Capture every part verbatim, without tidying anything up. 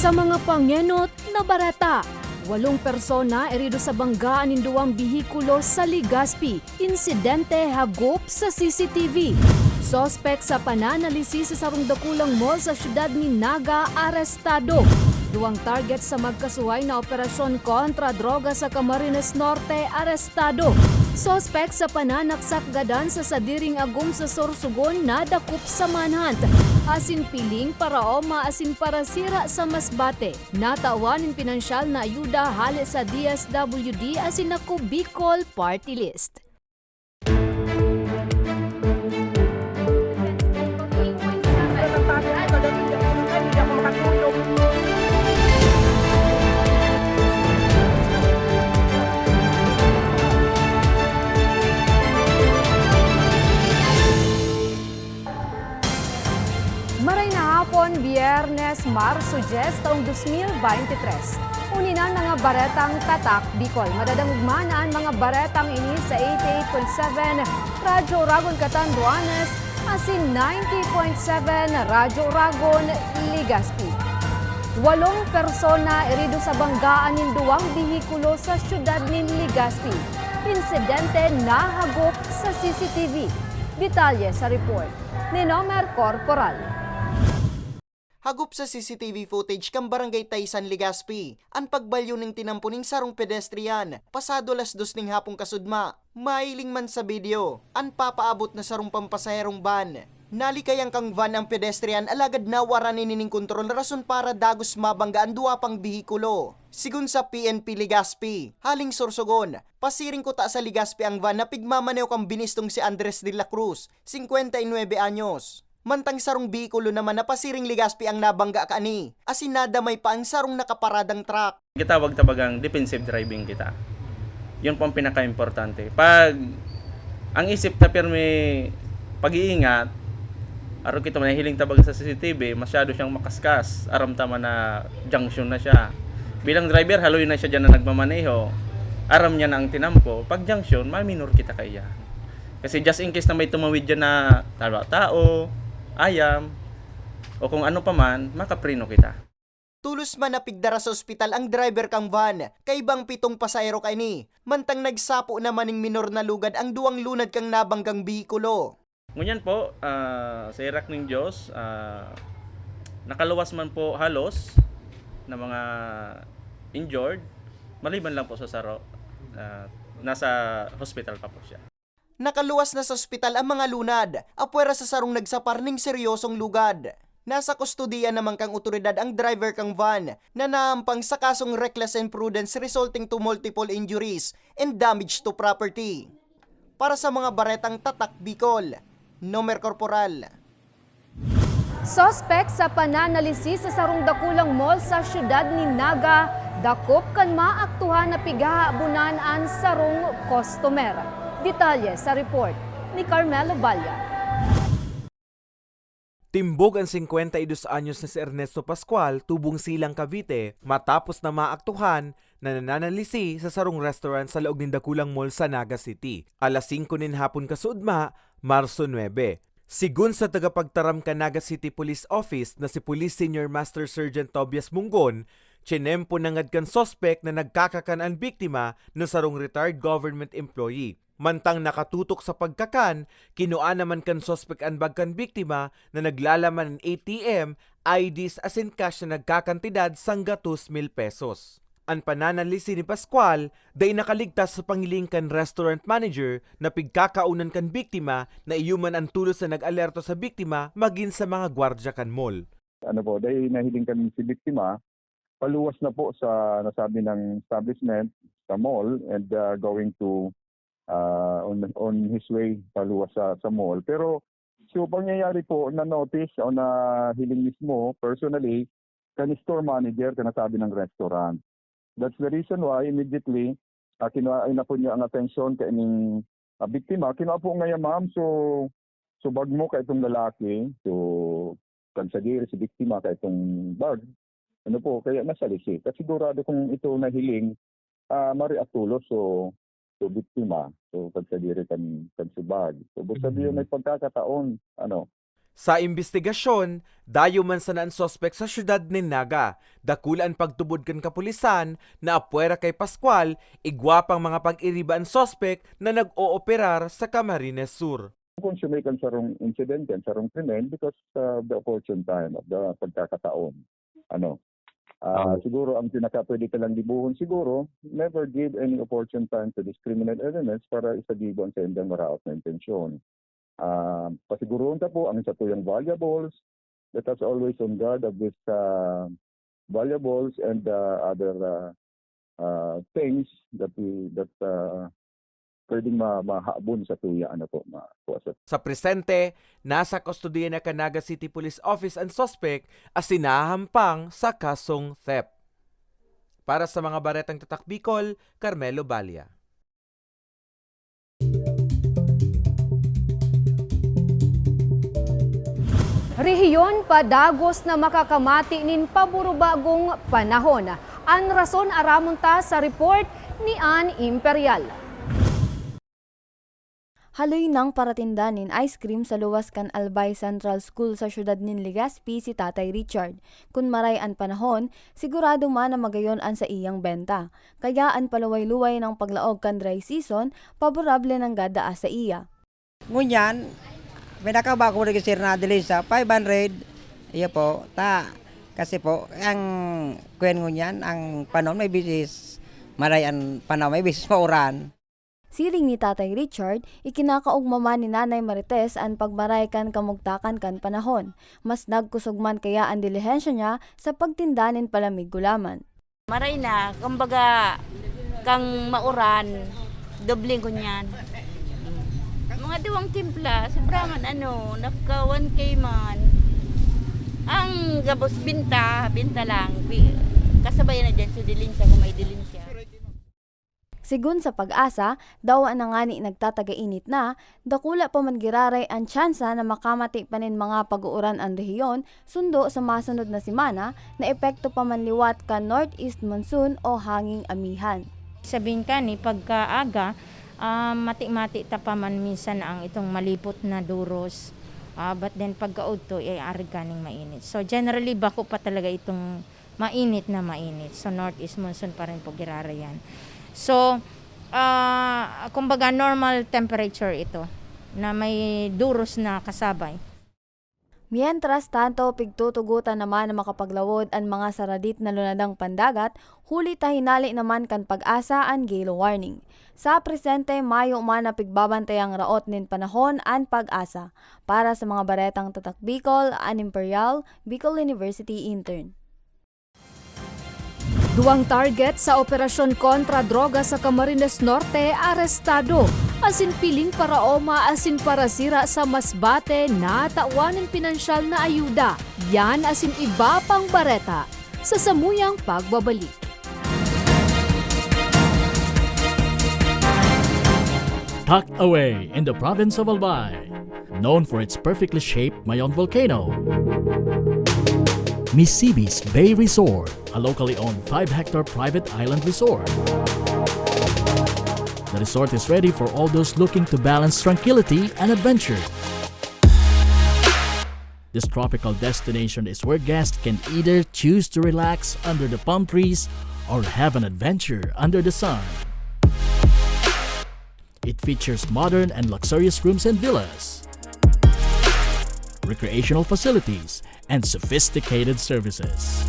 Sa mga pangenot na bareta, walong persona erido sa banggaan nin duwang behikulo sa Legazpi. Insidente hagop sa C C T V. Suspek sa pananalisi sa sarong dakulang mall sa siyudad nin Naga, arestado. Duwang target sa magkasuhay na operasyon kontra droga sa Camarines Norte, arestado. Suspek sa pananaksak gadan sa sadiring agom sa Sorsogon, nadakop sa manhunt. Asin piling paraoma asin parasira sa Masbate. Natawan nin pinansyal na ayuda hale sa D S W D asin Ako Bicol Party List. Maray na hapon, Biyernes, Marso dyes, taong dos mil beintitres. Uni na an mga baretang Tatak Bicol. Madadangog man an mga baretang ini sa eighty-eight point seven Radyo Oragon, Catanduanes, asin ninety point seven Radyo Oragon, Legazpi. Walong persona erido sa banggaan nin duwang behikulo sa siyudad nin Legazpi. Insidente nahagop sa C C T V. Detalye sa report ni Nomer Corporal. Hagop sa C C T V footage kan Barangay Taysan, Legazpi, an pagbalyo nin tinampo nin sarong pedestrian, pasado alas dos nin hapon kasudma. Mahiling man sa video, an papaabot na sarong pampasaherong van. Nalikayan kan van an pedestrian alagad nawara nin kontrol rason para dagos mabangga an duwa pang behikulo. Sigon sa P N P Legazpi, haling Sorsogon, pasiring kuta sa Legazpi ang van na pigmamaneho kan binistong si Andres de la Cruz, singkwenta y nuebe anyos. Mantang sarong behikulo naman na pasiring Legazpi ang nabangga kaini, asin nadamay pa ang sarong nakaparadang truck. Gitawag ta bagang defensive driving kita. Yun po ang pinakaimportante. Pag ang isip ta pirmi pag-iingat, arog kita man nahihiling ta baga sa C C T V, masyado siyang makaskas. Aram ta man na junction na siya. Bilang driver, haloy na siya diyan na nagmamaneho. Aram niya na ang tinampo. Pag junction, maminor kita kaiyan. Kasi just in case na may tumawid diyan na tao, tao, ayam, o kung ano pa man, makapreno kita. Tolos man napigdara sa ospital ang driver kan van, kaibang pitong pasahero kaini, mantang nagsapo naman nin minor na lugad ang duwang lunad kan nabanggang behikulo. Ngunyan po, ah, sa herak nin Diyos, ah, nakaluwas man po halos na mga injured, maliban lang po sa saro, ah, nasa hospital pa po siya. Nakaluwas na sa ospital ang mga lunad, apwera sa sarong nagsapar nin seryosong lugad. Nasa kustodiya naman kan otoridad ang driver kan van na naampang sa kasong reckless imprudence resulting to multiple injuries and damage to property. Para sa mga baretang Tatak Bicol, Nomer Corporal. Suspek sa pananalisi sa sarong dakulang mall sa siyudad nin Naga, dakop kan maaktuhan na pighahabonan an sarong customer. Detalye sa report ni Carmelo Balla. Timbog an singkwenta y dos anyos na si Ernesto Pascual, tubong Silang, Cavite, matapos na maaktuhan na nananalisi sa sarong restaurant sa laog nin dakulang mall sa Naga City, alas singko nin hapon kasuodma, Marso nuebe. Sigon sa tagapagtaram kan Naga City Police Office na si Police Senior Master Sergeant Tobias Munggon, tiyempo nanggad kan suspek na nagkakakan an biktima na sarong retired government employee. Mantang nakatutok sa pagkakan, kinua naman kan suspek an bag kan biktima na naglalaman nin A T M, I Ds asin cash na nagkakantidad sangga dos mil pesos. An pananalisi ni Pascual dai nakaligtas sa panghiling kan restaurant manager na pigkakaonan kan biktima na iyo man an tolos na nag-alerto sa biktima magin sa mga gwardya kan mall. Ano po, dai nahiling kan si biktima, paluwas na po sa nasabi ng establishment, sa mall, and, ah, going to, ah, on, on his way paluwas sa, sa mall. Pero, so, pangyayari po, na-notice o nahiling mismo, personally, kan store manager, kan nasabi ng restaurant. That's the reason why, immediately, ah, kinua-, inapod niya ang atensyon kaining, ah, biktima. Kinua po ngayon, ma'am, so, so bag mo kaitong lalaki, so, kan sa diri, si biktima, kaitong bag. Ano po, kaya nasalisi. Kasi sigurado kung ito nahiling, ah, mareact tolos, so, so biktima, so, kan sa diri, kan, kan sa bag. So, busa Mm. may pagkakataon, ano, Sa imbestigasyon, dayo man sana an suspek sa siyudad nin Naga. Dakula an pagtubod kan kapulisan na apwera kay Pascual, igwa pang mga pag-iriba an suspek na nag-ooperar sa Camarines Sur. Consumate ang sarong insidente, ang sarong krimen because of the opportune time of the pagkakataon. Ano, ah, Tama. Siguro ang pinaka pwede ka lang gibohon siguro, never give any opportune time to these criminal elements para isagibo ang saindang maraot na intensyon. Ah, pasigurohon ta po ang satuyang valuables. Let us always on guard of these ah, valuables and ah, other ah, ah, things that we that ah, pwedeng ma- mahabon sa tuya ano po ma kuha sa Sa presente, nasa kustodiya na kan Naga City Police Office an suspek asin nahahampang sa kasong theft. Para sa mga baretang Tatak Bicol, Carmelo Balia. Rehiyon pa dagos na makakamati nin paburubagong panahon. An rason aramon ta sa report ni Ann Imperial. Haloy nang paratinda nin ice cream sa luwas kan Albay Central School sa siyudad nin Legazpi si Tatay Richard. Kun maray an panahon, sigurado man na magayon an saiyang benta. Kaya an paluway-luway nang paglaog kan dry season, paborable nanggad daa saiya. Ngunyan, may nakabago na sir na dili sa five hundred. Iyo po, ta kasi po ang kuyan ngunyan, ang panon may bisis maray an panon may bisis mauran. Siring ni Tatay Richard, ikinakaogma man ni Nanay Marites an pagmaray kan kamugtakan kan panahon. Mas nagkusog man kaya an dilihensya niya sa pagtinda nin palamig gulaman. Maray na, kumbaga, kang mauran, doble ngunyan. Mga duwang timpla, sobra man ano, naka one K man. Ang gabos binta, binta lang. Bi- Kasabayan na dyan sa dilinsya kung may dilinsya. Sigun sa PAGASA, dawa na ngani nagtatagainit na, dakula pa man giraray an tsansa na makamati pa nin mga pag-uuran an rehiyon sundo sa masunod na semana na epekto pa man liwat kan northeast monsoon o hanging amihan. Sabihin kani, pagkaaga, ah, mati-mati ta pa man minsan ang itong malipot na duros. Ah, but then pagkaudto, eh, ari kaning mainit. So generally, bako pa talaga itong mainit na mainit. So northeast monsoon pa rin po girarayan. So, ah, kumbaga normal temperature ito na may duros na kasabay. Mientras tanto, pigtutugotan naman na makapaglawod an mga saradit na lunadang pandagat, huli ta hinale naman kan PAGASA an gale warning. Sa presente, mayo man na pigbabantayang raot nin panahon an PAGASA. Para sa mga baretang Tatak Bicol, Ann Imperial, Bicol University Intern. Duwang target sa operasyon kontra droga sa Camarines Norte arestado, asin piling paraoma asin parasira sa Masbate natawan nin pinansyal na ayuda. Yan asin iba pang bareta sa samuyang pagbabalik. Tucked away in the province of Albay, known for its perfectly shaped Mayon volcano, Misibis Bay Resort, a locally owned five-hectare private island resort. The resort is ready for all those looking to balance tranquility and adventure. This tropical destination is where guests can either choose to relax under the palm trees or have an adventure under the sun. It features modern and luxurious rooms and villas, recreational facilities, and sophisticated services.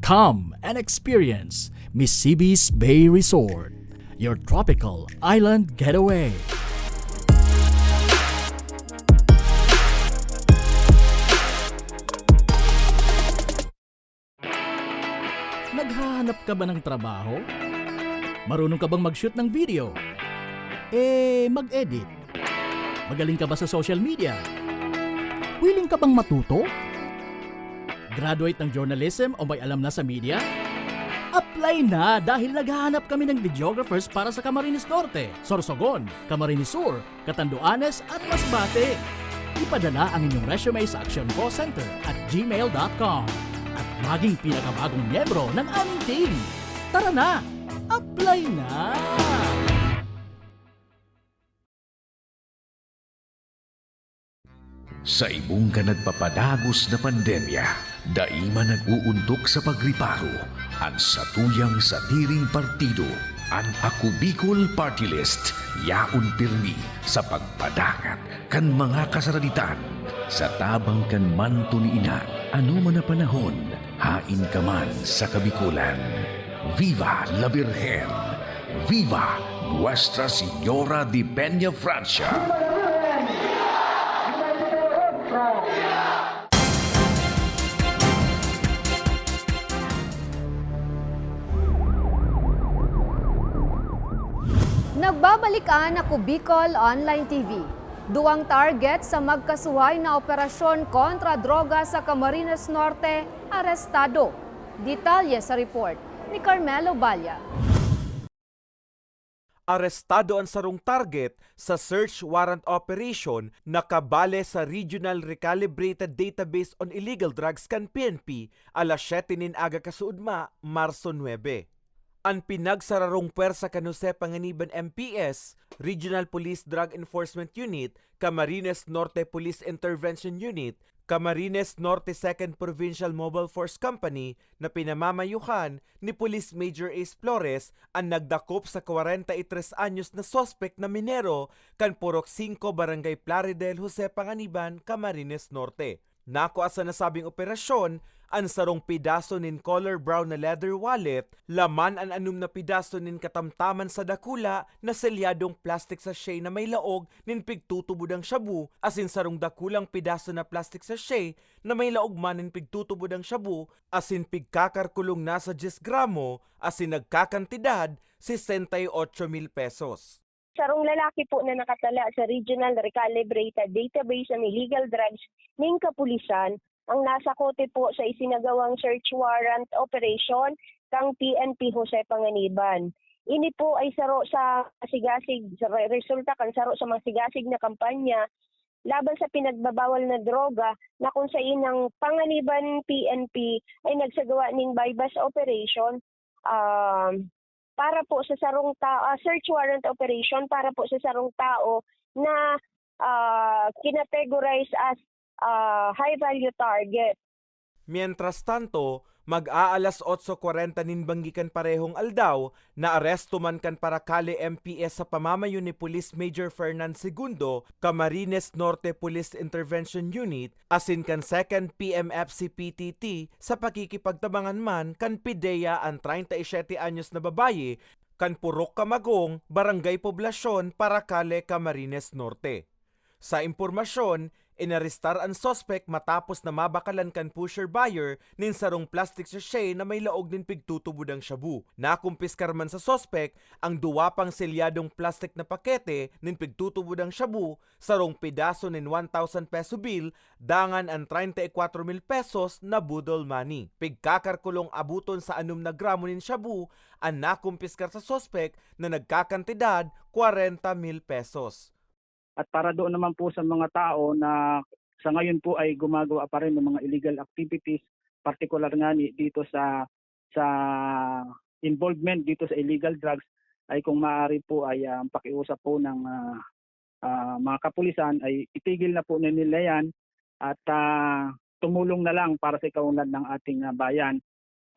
Come and experience Misibis Bay Resort, your tropical island getaway. Naghahanap ka ba ng trabaho? Marunong ka bang mag-shoot ng video? Eh, mag-edit? Magaling ka ba sa social media? Willing ka bang matuto? Graduate ng journalism o may alam na sa media? Apply na, dahil naghahanap kami ng videographers para sa Camarines Norte, Sorsogon, Camarines Sur, Catanduanes at Masbate. Ipadala ang inyong resume sa actioncallcenter at gmail dot com at maging pinakabagong miyembro ng aming team. Tara na! Apply na! Sa ibong kan nagpapadagos na pandemya, dai man nag-uuntok sa pagriparo an satuyang sadiring partido, an Ako Bicol Party List, yaon pirmi sa pagpadangat kan mga kasaraditan sa tabang kan manto ni Ina. Anoman na panahon, haen ka man sa Kabikolan. Viva la Virgen! Viva Nuestra Señora de Peña Francia! Nagbabalik an Ako Bicol Online T V. Duwang target sa magkasuhay na operasyon kontra droga sa Camarines Norte, arestado. Detalye sa report ni Carmelo Balla. Arestado an sarong target sa search warrant operation na kabale sa Regional Recalibrated Database on Illegal Drugs kan P N P alas siyete nin aga kasuodma, Marso nuebe. An pinagsararong pwersa kan Jose Panganiban M P S, Regional Police Drug Enforcement Unit, Camarines Norte Police Intervention Unit, Camarines Norte Second Provincial Mobile Force Company na pinamamayuhan ni Police Major Ace Flores an nagdakop sa kwarenta y tres anyos na suspek na minero kan Purok singko, Barangay Plaridel, Jose Panganiban, Camarines Norte. Nakua sa nasabing operasyon an sarong pedaso nin color brown na leather wallet, laman an anom na pedaso nin katamtaman sa dakula na selyadong plastic sachet na may laog nin pigtutubod ang shabu asin sarong dakulang pedaso na plastic sachet na may laog man nin pigtutubod ang shabu asin pigkakarkulong nasa dyes gramo asin nagkakantidad sesenta y ocho mil pesos. Sarong lalaki po na nakatala sa Regional Recalibrated Database on Illegal Drugs ning kapulisan ang nasakote po sa isinagawang search warrant operation kang P N P Jose Panganiban. Ini po ay saro sa sigasig, sa resulta kan saro sa mga sigasig na kampanya laban sa pinagbabawal na droga na kung sain ang Panganiban P N P ay nagsagawa ning buy-bust operation, ah, para po sa sarong ta- ah, search warrant operation para po sa sarong tao na ah, kinategorize as ah, high value target. Mientras tanto, mag-aalas otso kwarenta nin banggi kan parehong aldaw, naaresto man kan Paracale M P S sa pamamayo ni Police Major Fernan Segundo, Camarines Norte Police Intervention Unit, asin kan Second P M F C P T T sa pakikipagtabangan man kan PDEA an treinta y siete anyos na babayi kan Purok Kamagong, Barangay Poblacion, Paracale, Camarines Norte. Sa impormasyon, inarestar an suspek matapos na mabakalan kan pusher buyer nin sarong plastic sachet na may laog nin pigtutubod ang shabu. Nakumpiskar man sa suspek ang duwa pang selyadong plastik na pakete nin pigtutubod ang shabu, sarong pedaso nin one thousand peso bill, dangan an treinta y cuatro mil pesos na boodle money. Pigkakarkulong abuton sa anom na gramo nin shabu an nakumpiskar sa suspek na nagkakantidad kwarenta mil pesos. At para doon naman po sa mga tao na sa ngayon po ay gumagawa pa rin ng mga illegal activities, partikular nga ni dito sa sa involvement dito sa illegal drugs, ay kung maaari po ay, ah, pakiusap po ng, ah, ah, mga kapulisan ay itigil na po na nila 'yan at, ah, tumulong na lang para sa ikaunlad ng ating, ah, bayan.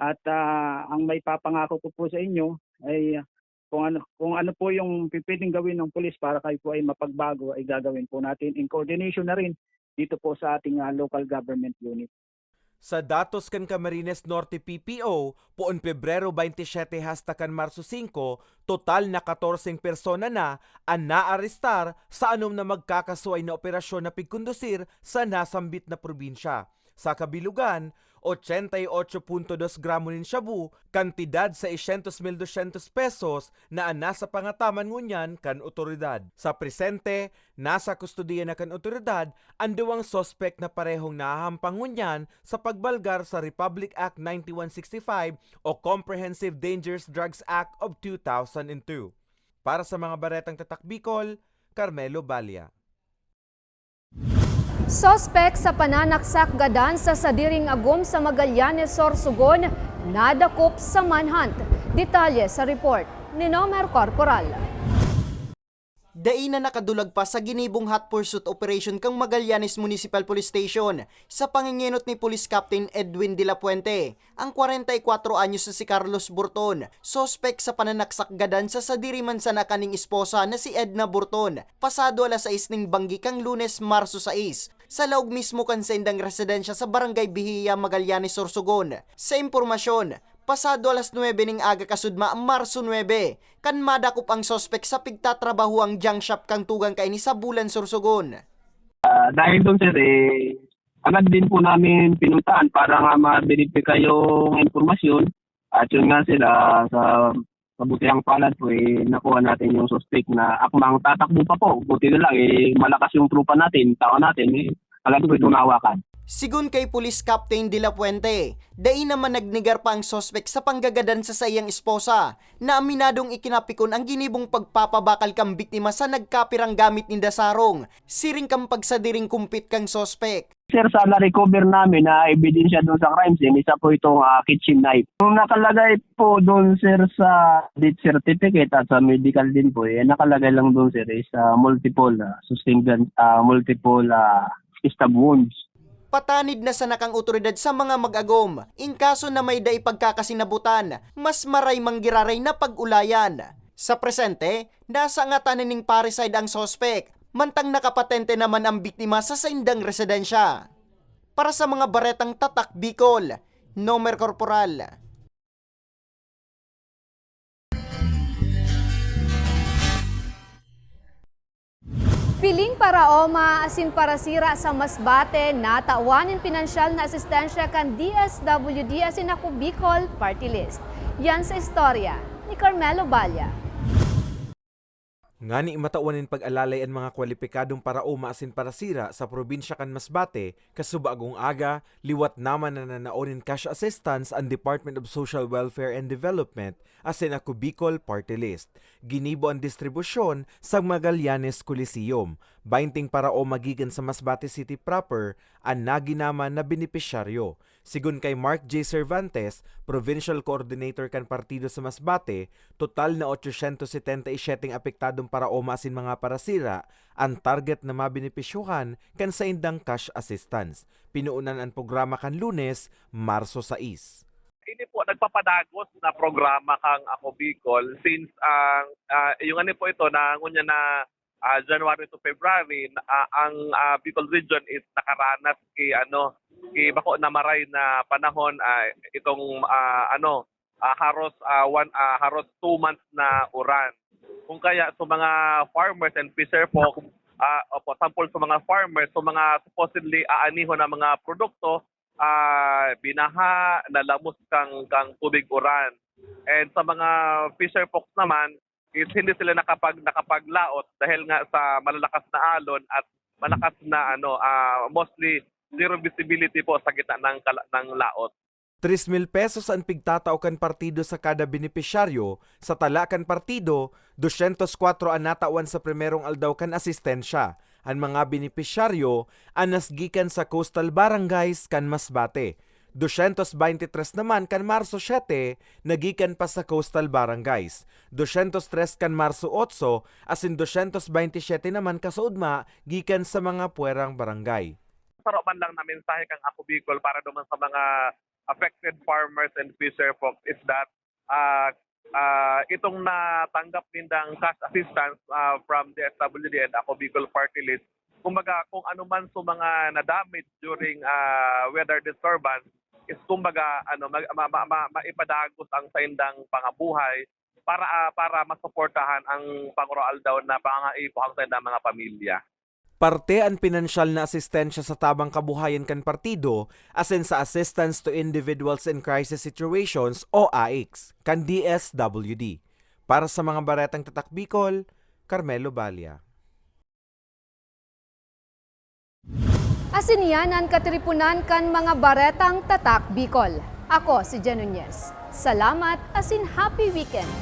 At, ah, ang maipapangako ko po sa inyo ay, ah, kung ano kung ano po yung pupuwedeng gawin ng pulis para kayo po ay mapagbago ay gagawin po natin in coordination na rin dito po sa ating, ah, local government unit. Sa datos kan Camarines Norte P P O, poon Pebrero baynte siyete hasta kan Marso singko, total na katorseng persona na an naarestar sa anom na magkakasuhay na operasyon na pigkondusir sa nasambit na probinsya. Sa kabilugan, ochenta y ocho punto dos gramo nin shabu, kantidad seiscientos mil doscientos pesos, na an nasa pangataman ngunyan kan otoridad. Sa presente, nasa kustodiya na kan otoridad an duwang suspek na parehong nahahampang ngunyan sa pagbalgar sa Republic Act ninety-one sixty-five o Comprehensive Dangerous Drugs Act of two thousand and two. Para sa mga Baretang Tatak Bicol, Carmelo Balia. Suspek sa pananaksak gadan sa sadiring agom sa Magallanes, Sorsogon, nadakop sa manhunt. Detalye sa report ni Nomer Corporal. Dai na nakadulag pa sa ginibong hot pursuit operation kan Magallanes Municipal Police Station sa pangingenot ni Police Captain Edwin de la Puente, ang kwarenta y kwatro anyos na si Carlos Burton, suspek sa pananaksak gadan sa sadiri man sana kaning esposa na si Edna Burton, pasado alas sais ning banggi kan Lunes, Marso sais, sa laog mismo kan saindang residensya sa Barangay Bihia, Magallanes, Sorsogon. Sa impormasyon, pasado alas nuebe ning aga kasudma, Marso nuebe, kan madakop ang suspek sa pigtatrabahoang junk shop kan tugang kaini sa Bulan, Sorsogon. Ah, dahil doon, sir, eh, agad din po namin pinuntahan para nga ma-verify yung impormasyon. At yun nga, sir, ah, sa kabutihang palad po, eh, nakuha natin yung suspect na akmang tatakbo pa po. Buti na lang, eh, malakas yung tropa natin, tao natin, eh, agad po itong nahawakan. Sigon kay Police Captain de la Puente, dai naman nagnegar pa ang suspek sa panggagadan sa saiyang esposa, na aminadong ikinapikon ang ginibong pagpapabakal kan biktima sa nagkapirang gamit ninda sa harong, siring kan pagsadiring kumpit kan suspek. Sir, sa na-recover namin na ebidensya doon sa crime scene, isa po itong, ah, kitchen knife. Yung nakalagay po doon, sir, sa death certificate at sa medical din po, eh, nakalagay lang doon, sir, is, ah, multiple, ah, sustained gun, ah, multiple, ah, stab wounds. Patanid na sana kan awtoridad sa mga mag-agom, in kaso na may dai pagkakasinabutan, mas maray manggiraray na pag-ulayan. Sa presente, nasa ngatanan ning parricide ang suspek, mantang nakapatente naman ang biktima sa saindang residensya. Para sa mga baretang Tatak Bicol, Nomer Corporal. Piling paraoma asin parasira sa Masbate natawan nin pinansyal na asistensya kan D S W D asin Ako Bicol Party List. Yan sa istorya ni Carmelo Balla. Ngani matawan nin pag-alalay an mga kwalipikadong paraoma asin parasira sa probinsya kan Masbate, kasubagong aga, liwat naman na nanao nin cash assistance an Department of Social Welfare and Development asin Ako Bicol Party List. Ginibo an distribusyon sa Magallanes Coliseum. Baynting paraoma gikan sa Masbate City proper an naginaman na benepisyaryo. Sigon kay Mark J Cervantes, Provincial Coordinator kan partido sa Masbate, total na ochocientos setenta y siete ang apektadong paraoma asin mga parasira, an target na mabenepisyohan kan saindang cash assistance. Pinoonan an programa kan Lunes, Marso sais. Ini po nagpapadagos na programa kang Ako Bicol since ang ah, yung ano po ito na ngunyan na ah, January to February na, ah, ang ah, Bicol region is nakaranas ki ano ki bako na maray na panahon ah, itong ah, ano ah, haros ah, one ah, haros two months na uran. Kung kaya sa mga farmers and fisher folk, ah, opo, sample sa mga farmers, sa mga supposedly aanihon na mga produkto, ah, binaha, nalamos kang kang tubig uran. And sa mga fisher folks naman is hindi sila nakapag nakapaglaot dahil nga sa malalakas na alon at malakas na ano, ah, mostly zero visibility po sa gitna ng kala- ng laot. Tres mil pesos an pigtatao kan partido sa kada benepisyaryo. Sa tala kan partido, dosyentos kwatro an natawan sa primerong aldaw kan asistensya. An mga benepisyaryo an nasgikan sa coastal barangays kan Masbate. Dosyentos baynte tres naman kan Marso siete na gikan pa sa coastal barangays, dosyentos tres kan Marso otso, asin dosyentos baynte siyete naman kasaudma gikan sa mga puwerang barangay. Saro man lang na mensahe kang Ako Bicol para naman sa mga affected farmers and fisher folks is that ah, ah, itong natanggap nindang cash assistance ah, from D S W D and Ako Bicol Party List, kumbaga kung ano man sa mga na-damage during ah, weather disturbance is kumbaga ano mag, ma, ma, ma, maipadagos ang saindang pangabuhay para ah, para masuportahan ang pangoroaldaw na pangangaipo ang saindang mga pamilya. Parte an pinansyal na asistensya sa tabang kabuhayan kan partido asin sa Assistance to Individuals in Crisis Situations o AICS kan D S W D. Para sa mga baretang Tatak Bicol, Carmelo Balla. Asin iyan an katiriponan kan mga baretang Tatak Bicol. Ako si Jen Nunez. Salamat asin happy weekend!